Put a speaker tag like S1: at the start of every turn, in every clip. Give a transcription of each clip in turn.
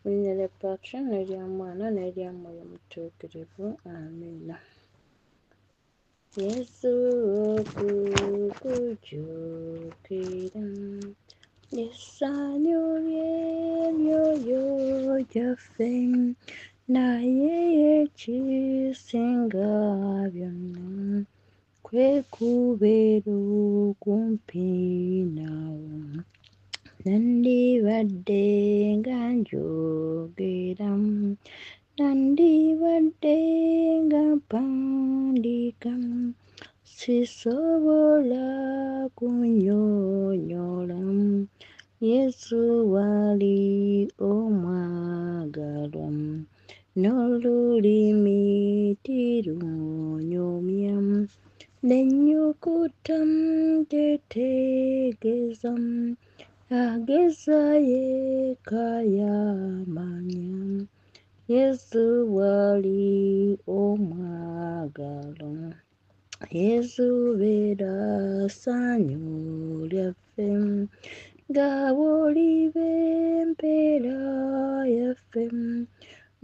S1: Mu linnya lya Patri n'erya Mwana n'erya Mwoyo Mutuukirivu. Amiina. Yesu okukujjukira essanyu ly'emyoyo gyaffe, naye ekisinga byonna kwe kubeera okumpi naawe. Nandibadde nga njogera, nandibadde nga mpandiika, sisobola kunnyonnyola Yesu wali omwagalwa, n'olulimi tirunyumya, n'ennyukuta tetegeeza, ageza yekka y'amanya Yesu bw'ali omwagalwa. Yesu beera ssanyu lyaffe, nga bw'oliba empeera yaffe,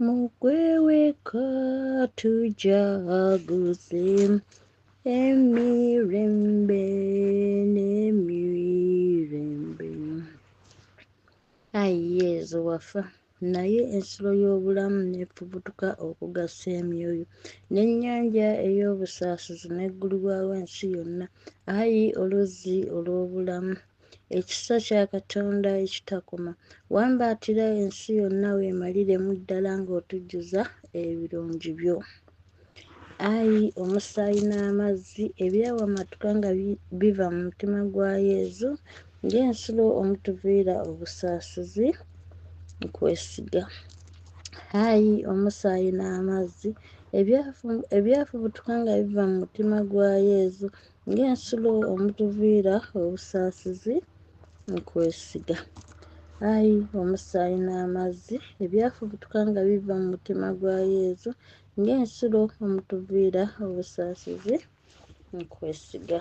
S1: mu ggwe wekka tujaguze emirembe n'emirembe. Ayi Yesu wafa, naye ensulo y'obulamu n'efubutuka okugasa emyoyo, n'ennyanja ey'obusaasizi n'eggulibwawo ensi yonna. Ayi oluzzi olw'obulamu, ekisa kya Katonda ekitakoma, wambaatira ensi yonna weemaliremu ddala ng'otujjuza ebirungi byo. Ayi omusaayi n'amazzi ebyawamatuka nga biva mu mutima gwa Yesu, ng'ensulo omutuviira obusaasizi, nkwesiga. Ayi omusaayi n'amazzi ebyafubutuka nga biva mu mutima gwa Yesu, ng'ensulo omutuviira obusaasizi, nkwesiga. Ayi omusaayi n'amazzi ebyafubutuka nga biva mu mutima gwa Yesu, ng'ensulo omutuviira obusaasizi, nkwesiga.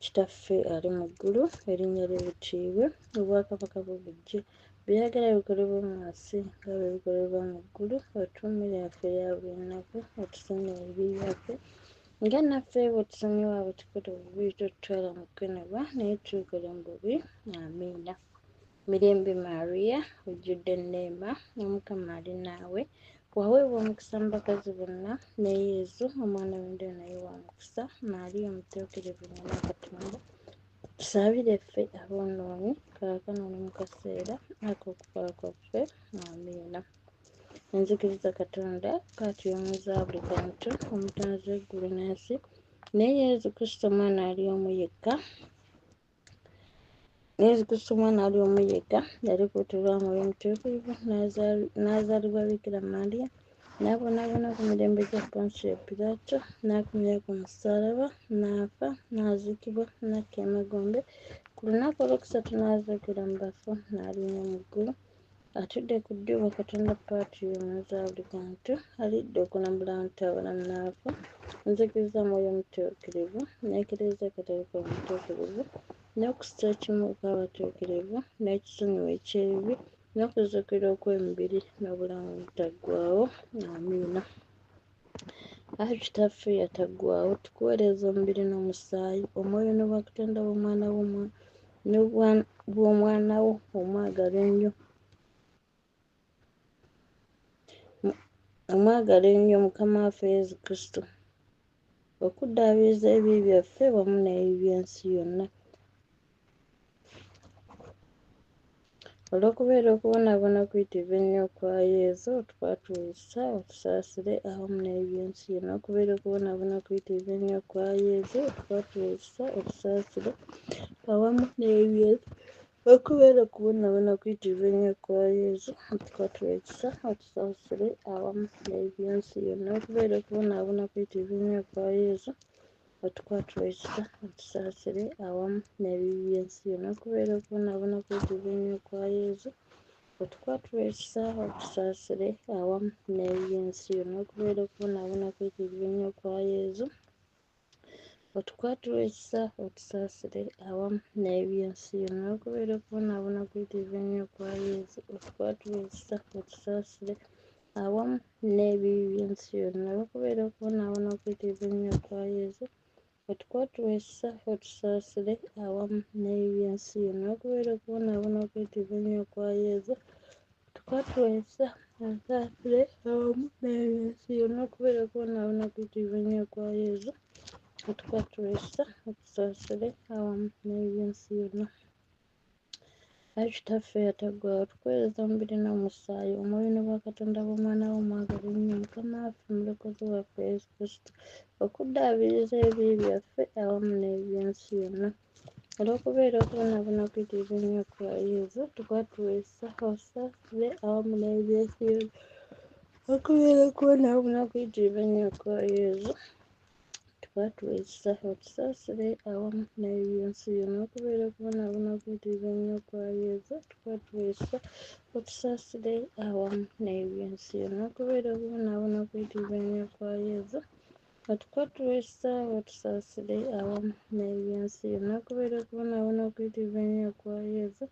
S1: Kitaffe ali mu ggulu, erinnya lye litiibwe, obwakabaka bwo bujje, by'oyagala bikolebwe mu nsi nga bwe bikolebwa mu ggulu. Otuwe emmere yaffe eya buli lunaku, otusonyiwe ebibi byaffe nga naffe bwe tusonyiwa abatukola obubi, totutwala mu kukemebwa, naye tulokole mu bubi. Amiina. Mirembe Maria, ojjudde enneema, Omukama ali naawe, waweebwa omukisa mu bakazi bonna, ne Yesu omwana w'enda naye wa mukisa. Maria omutuukirivu nnyina Katonda, tusaabire ffe aboonoonyi, kaakano ne mu kaseera ak'okufa kwaffe. Amiina. Nzikiriza Katonda kaatuyonza buli kantu, omutonzi w'eggulu n'ensi, ne Yesu Kristo omwana ali omu yekka, Yesu Kristo omwana ali omu yekka, yali kutuulwa Mwoyo Mutuukirivu, n'azaalibwa Bikira Maria, n'abonaabona ku mirembe gya Ponsiyo Piraato, n'akumira ku musaalaba, n'afa, n'aziikibwa, n'akka emagombe, ku lunaku olwokusatu n'azuukira mu bafu, n'alinnya mu ggulu, atudde ku ddyo wa Katonda Patri omuza buli kantu, alidde okulambula abantu abalamu n'abafu. Nzikiriza Mwoyo Mutuukirivu, n'Eklezia Katolika Omutuukirivu, n'okussa ekimu okw'abatuukirivu, n'ekisonyiwo eky'ebibi, n'okuzuukira okw'emibiri, n'obulamu obutaggwaawo. Amiina. Ayi Kitaffe ataggwaawo, tukuweereza omubiri n'omusaayi, omwoyo n'obwakatonda bw'omwana wo omwagalwa ennyo, omwagalwa ennyo Mukama waffe Yesu Kristo, okuddaabiriza ebibi byaffe wamu n'ebibi by'ensi yonna. Olw'okubeera okubonaabona okuyitirivu ennyo okwa Yesu, otukwatulisa otusaasire awamu n'ebibi by'ensi yonna. Okubeera okubonaabona okuyitirivu ennyo okwa Yesu, otukwatulisa otusaasire awamu n'ebibi by'ensi. Okubeera okubonaabona okuyitirivu ennyo okwa Yesu, otukwatulisa otusaasire awamu n'ebibi by'ensi yonna. Okubeera okubonaabona okuyitirivu ennyo okwa Yesu, otukwatulisa otusaasire awamu n'ebibi by'ensi yonna. Okubeera okubonaabona okuyitirivu ennyo okwa Yesu, otukwatulisa otusaasire awamu n'ebibi by'ensi yonna. Okubeera okubonaabona okuyitirivu ennyo okwa Yesu, Otukwatirwe ekisa, otusaasire awamu n'ebyensi yonna. Olw'okubeera okubonaabona okuyitirivu ennyo okwa Yesu, otukwatirwe ekisa, otusaasire awamu n'ebibi by'ensi yonna. Olw'okubeera okubonaabona okuyitirivu ennyo okwa Yesu, otukwatirwe ekisa, otusaasire awamu n'ebibi by'ensi yonna. Olw'okubeera okubonaabona okuyitirivu ennyo okwa Yesu, otukwatirwe ekisa, otusaasire awamu n'ebibi by'ensi yonna. Olw'okubeera okubonaabona okuyitirivu ennyo okwa Yesu, otukwatirwe ekisa, otusaasire awamu n'ebibi by'ensi yonna. Ayi Kitaffe ataggwaawo, tukuweereza omubiri n'omusaayi, omwoyo ne bwakatonda bw'Omwana wo omwagalwa ennyo, Mukama waffe, Omulokozi waffe Yesu Kristo, okuddaabiriza ebibi byaffe awamu n'eby'ensi yonna. Olw'okubeera okubonaabona okuyitirivu ennyo okwa Yesu, tukwatirwe ekisa, otusaasire awamu n'eby'ensi yonna. Olw'okubeera okubonaabona okuyitirivu ennyo okwa Yesu, tukwatirwe ekisa, otusaasire awamu n'ebyensi yonna. Olw'okubeera okubonaabona okuyitirivu ennyo okwa Yesu, tukwatirwe ekisa, otusaasire awamu n'ebyensi yonna. Olw'okubeera okubonaabona okuyitirivu ennyo okwa Yesu, otukwatirwe ekisa, otusaasire awamu n'ebyensi yonna. Olw'okubeera okubonaabona okuyitirivu ennyo okwa Yesu,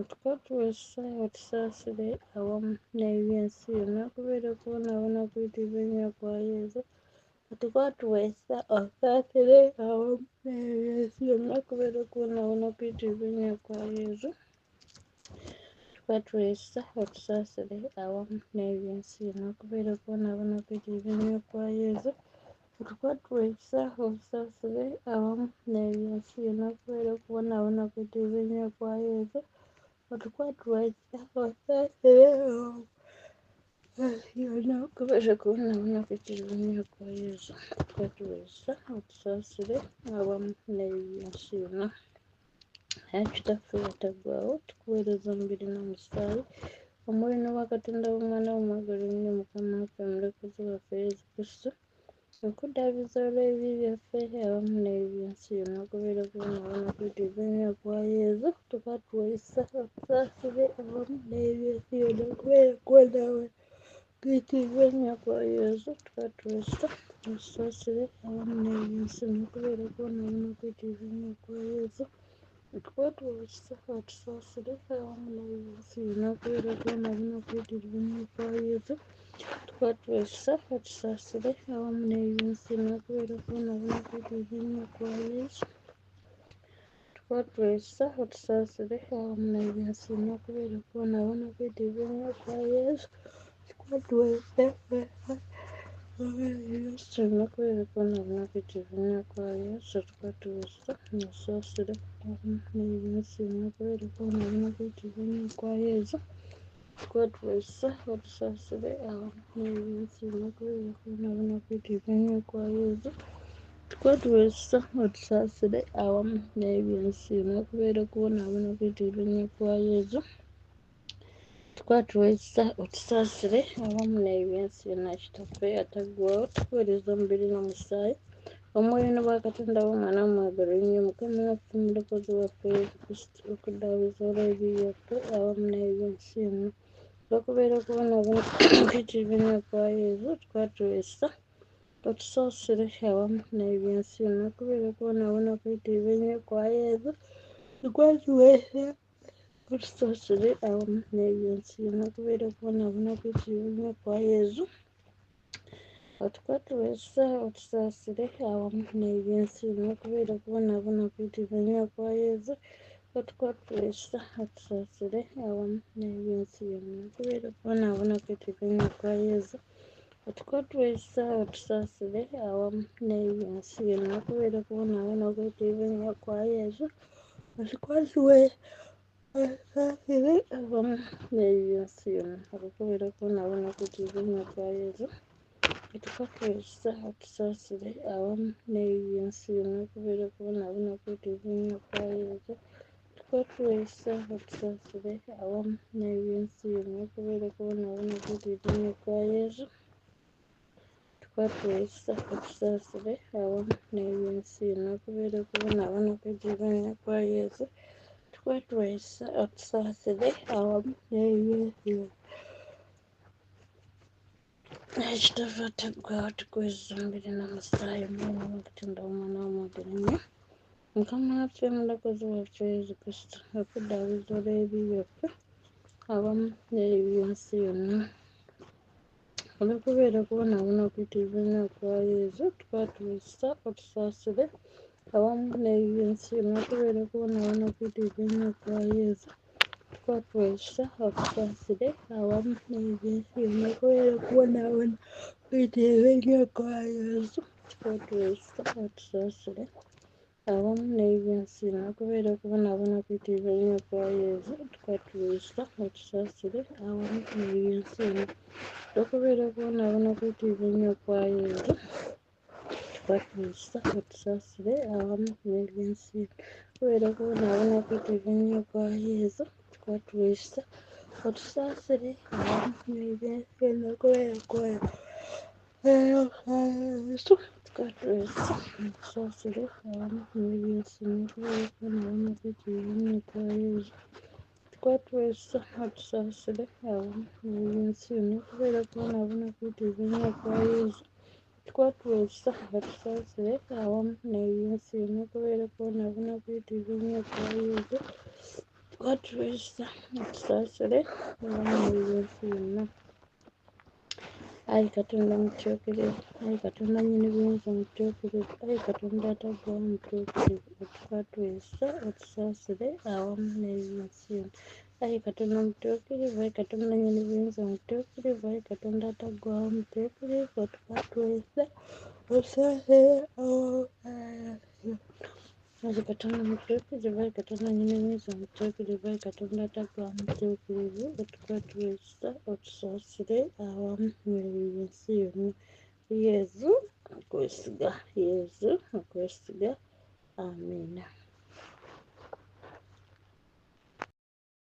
S1: otukwatirwe ekisa, otusaasire awamu n'ebyensi yonna. Olw'okubeera okubonaabona okuyitirivu ennyo okwa Yesu, otukwatirwe ekisa, otusaasire awamu n'ebyensi yonna. Olw'okubeera okubonaabona okuyitirivu ennyo okwa Yesu, tukwatirwe ekisa, otusaasire awamu n'ebyensi yonna. Olw'okubeera okubonaabona okuyitirivu ennyo okwa Yesu, otukwatirwe ekisa, otusaasire awamu n'ebyensi yonna. Olw'okubeera okubonaabona okuyitirivu ennyo okwa Yesu, otukwatirwe ekisa, otusaasire awamu yonna. Olw'okubeera okubonaabona okuyitirivu ennyo okwa Yesu, otukwatirwe ekisa, otusaasire awamu n'ebyensi yonna. Ayi Kitaffe ataggwaawo, tukuweereza omubiri n'omusaayi, omwoyo n'obwakatonda bw'Omwana wo omwagalwa ennyo, Mukama waffe, Omulokozi waffe Yesu Kristo, okuddaabiriza olw'ebibi byaffe awamu n'ebibi by'ensi yonna. Olw'okubeera okubonaabona okuyitirivu ennyo okwa Yesu, tukwatirwe ekisa, otusaasire awamu n'ebyensi yonna. Olw'okubeera okubonaabona okuyitirivu ennyo okwa Yesu, tukwatirwe ekisa, otusaasire awamu n'ebyensi yonna. Olw'okubeera okubonaabona okuyitirivu ennyo okwa Yesu, otukwatirwe ekisa, otusaasire awamu n'ebyensi yonna. Olw'okubeera okubonaabona okuyitirivu ennyo okwa Yesu, tukwatirwe ekisa, otusaasire awamu n'ebyensi yonna. Olw'okubeera okubonaabona okuyitirivu ennyo okwa Yesu, tukwatirwe ekisa, otusaasire awamu n'ebyensi yonna. Olw'okubeera okubonaabona okuyitirivu ennyo okwa Yesu, tukwatirwe ekisa n'ebyensi yonna. Olw'okubeera okubonaabona okuyitirivu ennyo okwa Yesu, tukwatirwe ekisa, otusaasire awamu n'ebyensi yonna. Olw'okubeera okubonaabona okuyitirivu ennyo okwa Yesu, tukwatirwe ekisa, otusaasire awamu n'ebyensi yonna. Olw'okubeera okubonaabona okuyitirivu ennyo okwa Yesu, tukwatirwe ekisa, otusaasire awamu n'ebyensi yonna. Olw'okubeera okubonaabona okuyitirivu ennyo okwa Yesu, tukwatirwe ekisa, otusaasire awamu n'ebyensi yonna. Kitaffe ataggwaawo, tukuweereza omubiri n'omusaayi, omwoyo n'obwakatonda bw'Omwana omwagalwa ennyo, Mukama waffe, Omulokozi waffe Yesu Kristo, okuddaabiriza olw'ebibi byaffe awamu n'ebyensi yonna. Olw'okubeera okubonaabona okuyitirivu ennyo okwa Yesu, tukwatirwe ekisa, otusaasire awamu n'ebyensi yonna. Olw'okubeera okubonaabona okuyitirivu ennyo okwa Yesu, tukwatirwe ekisa, otusaasire awamu n'ebyensi yonna. Olw'okubeera okubonaabona okuyitirivu ennyo okwa Yesu, otukwatirwe ekisa, otusaasire awamu n'ebyensi yonna. Olw'okubeera okubonaabona okuyitirivu ennyo okwa Yesu, otukwatirwe ekisa, otusaasire awamu n'ebyensi yonna. Olw'okubeera okubonaabona okuyitirivu ennyo okwa Yesu, otukwatirwe ekisa, otusaasire awamu n'ebyensi yonna. Olw'okubeera okubonaabona okuyitirivu ennyo okwa Yesu, otukwatirwe otusaasire awamu n'ebyensi yonna. Olw'okubeera okubonaabona okuyitirivu ennyo okwa Yesu, otukwatirwe ekisa, otusaasire awamu n'ebyensi yonna. Olw'okubeera okubonaabona okuyitirivu ennyo okwa Yesu, tukwatirwe ekisa, otusaasire awamu n'ebyensi yonna. Olw'okubeera okubonaabona okuyitirivu ennyo okwa Yesu, tukwatirwe ekisa, otusaasire awamu n'ebyensi yonna. Olw'okubeera okubonaabona okuyitirivu ennyo okwa Yesu, tukwatirwe ekisa, otusaasire awamu n'ebyensi yonna. Ayi Kitaffe ataggwaawo, tukuweereza omubiri n'omusaayi, omwoyo wa Katonda Omwana w'omwagala ennyo, Mukama waffe Omulokozi waffe Yesu Kristo, okuddaabiriza olw'ebibi byaffe awamu n'ebibi by'ensi yonna. Olw'okubeera okubonaabona okuyitirivu ennyo okwa Yesu, tukwatulisa otusaasire awamu n'ebibi by'ensi yonna. Okubeera okubonaabona okuyitirivu ennyo okwa Yesu, tukwatulisa otusaasire awamu n'ebibi by'ensi yonna. Okubeera okubonaabona okuyitirivu ennyo okwa Yesu, tukwatulisa otusaasire awamu n'ebibi by'ensi yonna. Okubeera okubonaabona okuyitirivu ennyo okwa Yesu, tukwatulisa otusaasire awamu n'ebibi by'ensi yonna. Okubeera okubonaabona okuyitirivu ennyo okwa Yesu, tukwatulisa otusaasire awamu n'ebibi by'ensi yonna. Okubeera okubonaabona okuyitirivu ennyo okwa Yesu, tukwatulisa otusaasire awamu n'ebibi by'ensi yonna. Okubeera okubonaabona okwa Yesu, tukwatulisa otusaasire awamu n'ebibi by'ensi yonna. Okubeera okubonaabona okuyitirivu ennyo okwa Yesu, tukwatulisa otusaasire awamu n'ebibi by'ensi yonna. Okubeera okubonaabona okuyitirivu ennyo okwa Yesu, tukwatulisa otusaasire awamu n'ebibi by'ensi yonna. Okubeera okubonaabona okuyitirivu ennyo okwa Yesu, tukwatulisa otusaasire awamu n'ebibi by'ensi yonna. Ayi Katonda mutuukirivu, ayi Katonda nnyini buyinza mutuukirivu, ayi Katonda ataggwaawo mutuukirivu, otukwatulisa otusaasire awamu n'ebibi by'ensi yonna. Ayi Katonda mutuukirivu, ayi Katonda nnyini buyinza mutuukirivu, ayi Katonda ataggwaawo mutuukirivu, otukwatulisa otusaasire awamu. Ayi Katonda mutuukirivu, ayi Katonda nnyini buyinza mutuukirivu, ayi Katonda ataggwaawo mutuukirivu, otukwatulisa otusaasire awamu n'ebibi by'ensi yonna. Yesu nkwesiga, Yesu nkwesiga, amiina.